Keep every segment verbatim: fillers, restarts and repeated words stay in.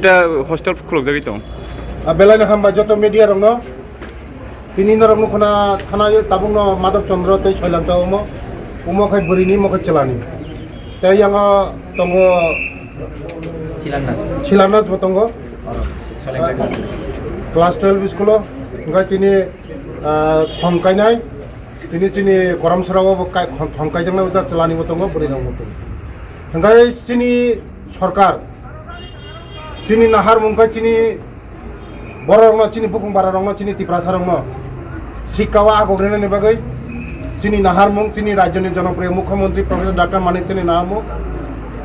Ita hostel khulukjagwi tong. A, belai no hambai joto media rokno. Tini norok nukhuna thana yo tabukno Madhab Chandra tei Soilang ta omo. Omo khai bwrwini, omo khai chwlani. Tei yango tongo Silanas. Silanas bo tongo. Class twelve school o. Hingkhe tini, ah, thong kainai. Tini chini Koramsora o bo kai-, thong kaijaknai, o ja chwlani bo tongo, bwrwi rok bo tongo. Hingkhe chini sorkar, chini naharmung khe chini borok rokno, chini bukung bara rokno, chini Tiprasa rokno sikka o agok rinani bagwi chini naharmung, chini rajyoni jonopriyo mukhyamantri Professor Doctor Manik Saini naharmung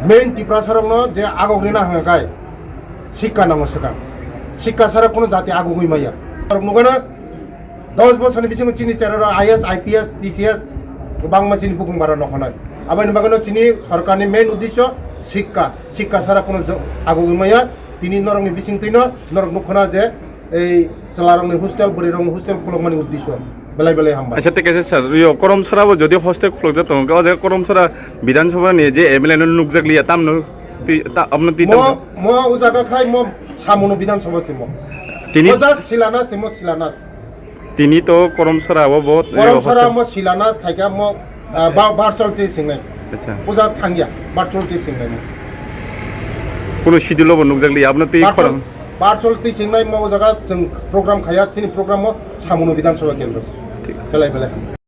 main Tiprasa rokno je agok rina hwnga khai sikka nango swkang. Sikka sara kuno jati agugwi maya. Norok nugana dos bosorni bisingo chini cheraro I A S, I P S, T C S kwbangma chini bukung bara nokhonai. Aboni bagwino chini sorkarni main uddesyo sikka. Sikka sara kuno jo-, agugwi maya. Tini norokni bisingtwino norok nukhona je ei chwlarokni hostel, bwrwirokni hostel khulukmani uddesyo. Belai belai hambai. Acha, thik ase sir, yo Koramsora bo jodi hostel khulukjak tongo, o jaga Koramsora Bidhan Sabha ni je M L A no nukjak liya, tamno twi-, ta-, abno twi Mo, tamo? Mo o jaga khai mo samuno Bidhan Sabha simo. Tini Mo just Silanas simo, Silanas. Tini to Koramsora o bo, Koramsora hostel mo Silanas khaikha mo, ah, ba-, virtual twi singnai. Acha. O jaga thangya, virtual twi singnai mo. Kuno schedule bo nukjak liya, abno twi Virtual, khorang. Virtual twi singnai mo o jaga chwng program khaya, chini program mo samuno Bidhan Sabha kendro. Thik ase. Belai belai.